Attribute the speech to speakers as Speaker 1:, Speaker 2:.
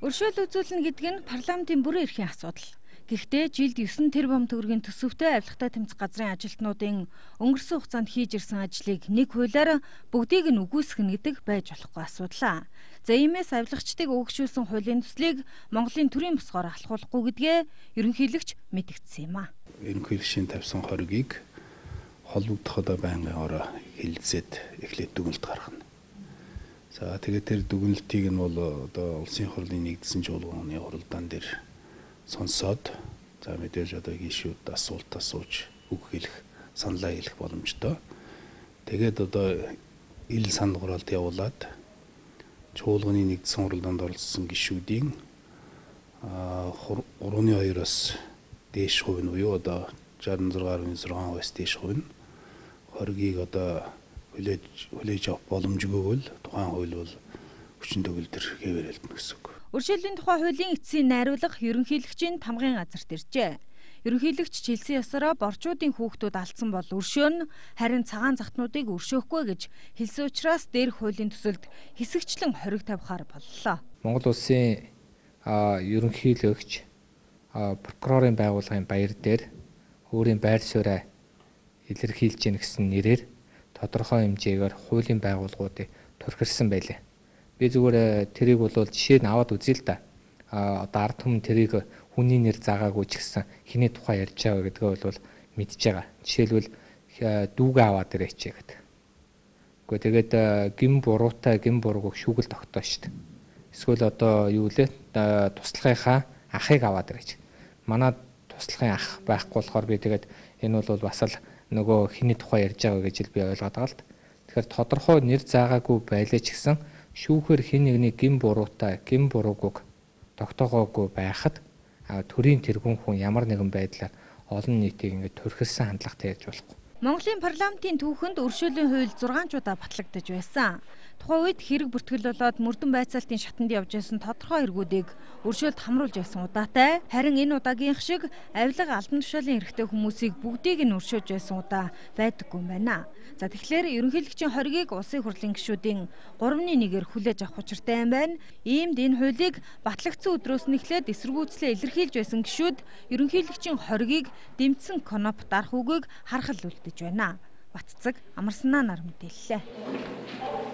Speaker 1: Өршөөл үзүүлнэ гэдэг нь парламентын бүрэн эрхийн асуудал. Гэхдээ жилд 9 тэрбум төгрөгийн төсөвтэй авилгатай тэмцэх газрын ажилтнуудын өнгөрсөн хугацаанд хийж ирсэн ажлыг нэг хуулиар бүгдийг нь үгүйсгэнэ гэдэг байж болохгүй асуудал. За иймээс авилгачдыг өгшүүлсэн хуулийн төслийг Монголын төрийн босгоор алхуулахгүй гэдгээ ерөнхийлөгч мэдгдсэн юм а.
Speaker 2: Ерөнхийлөгчийн тавьсан хоргийг холбогдох одоо байнгын ороо хилцээд эхлээд дүгнэлт гаргана. За тэгээд тэр дүгнэлтийг нь бол одоо улсын хурлын нэгдсэн чуулганы хуралдаан дээр сонсоод за мэдээж одоо гишүүд асуулт асууж үг хэлэх, саналаа хэлэх боломжтой. Тэгээд одоо ил санал хураалт явуулаад чуулганы нэгдсэн хуралдаанд оролцсон гишүүдийн 3.2-оос дээш хувь нь буюу одоо 66.6%-аас дээш хувь нь хоргийг одоо хүлээж авах боломжгүй бол тухайн хууль бол хүчин төгөлдөр хэвээрэлдэнэ гэсэн үг.
Speaker 1: Өршөөлийн тухай хуулийн эцсийн найруулга ерөнхийлөгчийн тамгын газарт иржээ. Ерөнхийлөгч хэлсэн ёсороо борчуудын хүүхдүүд алдсан бол өршөөнө, харин цагаан захтнуудыг өршөөхгүй гэж хэлсэн учраас дээрх хуулийн төсөлд хэсэгчлэн хориг тавихаар боллоо.
Speaker 3: Монгол улсын ерөнхийлөгч прокурорын байгууллагын баяр дээр өөрийн байр сууриа илэрхийлж гин гэсэн нэрээр тодорхой хэмжээгээр хуулийн байгууллагуудыг турхирсан байлээ. Би зүгээр тэрийг бол жишээ нь аваад үзье л да. Одоо ард түмэн тэрийг хүний нэр заагаагүй ч гэсэн хэний тухай ярьж байгаа гэдгээ бол мэдж байгаа. Жишээлбэл дүүгээ аваад ирээч гэдэг. Үгүй тэгээд гин буруутай гин бурууг шүүгэл тогтоо шүү дээ. Эсвэл одоо юу лээ туслахынхаа ахыг аваад ирээч. Манай туслахын ах байхгүй болохоор би тэгээд энэ бол бас л нөгөө хэний тухай ярьж байгаа гэж л би ойлгоод байгаа л да. Тэгэхээр тодорхой нэр заагаагүй байлээ ч гэсэн шүүхээр хэн нэгний гин буруутай, гин буруугүйг тогтоогоогүй байхад төрийн тэргүүн хүн ямар нэгэн байдлаар олон нийтийг ингээд турхирсан хандлагатай ярьж болохгүй.
Speaker 1: Монголын парламентын түүхэнд өршөөлийн хууль 6 ч удаа батлагдаж байсан. Тухайн үед хэрэг бүртгэл болоод мөрдөн байцаалтын шатанд явж байсан тодорхой хэрэгүүдийг өршөөлд хамруулж байсан удаатай. Харин энэ удаагийнх шиг авилга албан тушаалын эрхтэй хүмүүсийг бүгдийг нь өршөөж байсан удаа байдаггүй юм байна. За тэгэхээр ерөнхийлөгчийн хоргийг улсын хурлын гишүүдийн 3.1-ээр хүлээж авах учиртай юм байна. Иймд энэ хуулийг батлагдсан өдрөөс нь эхлээд эсэргүүцлээ илэрхийлж байсан гишүүд ерөнхийлөгчийн хоргийг дэмжсэн кноп дарах үгийг харахал үлдэж байна. Батцаг амарснаа нар мэдээллээ.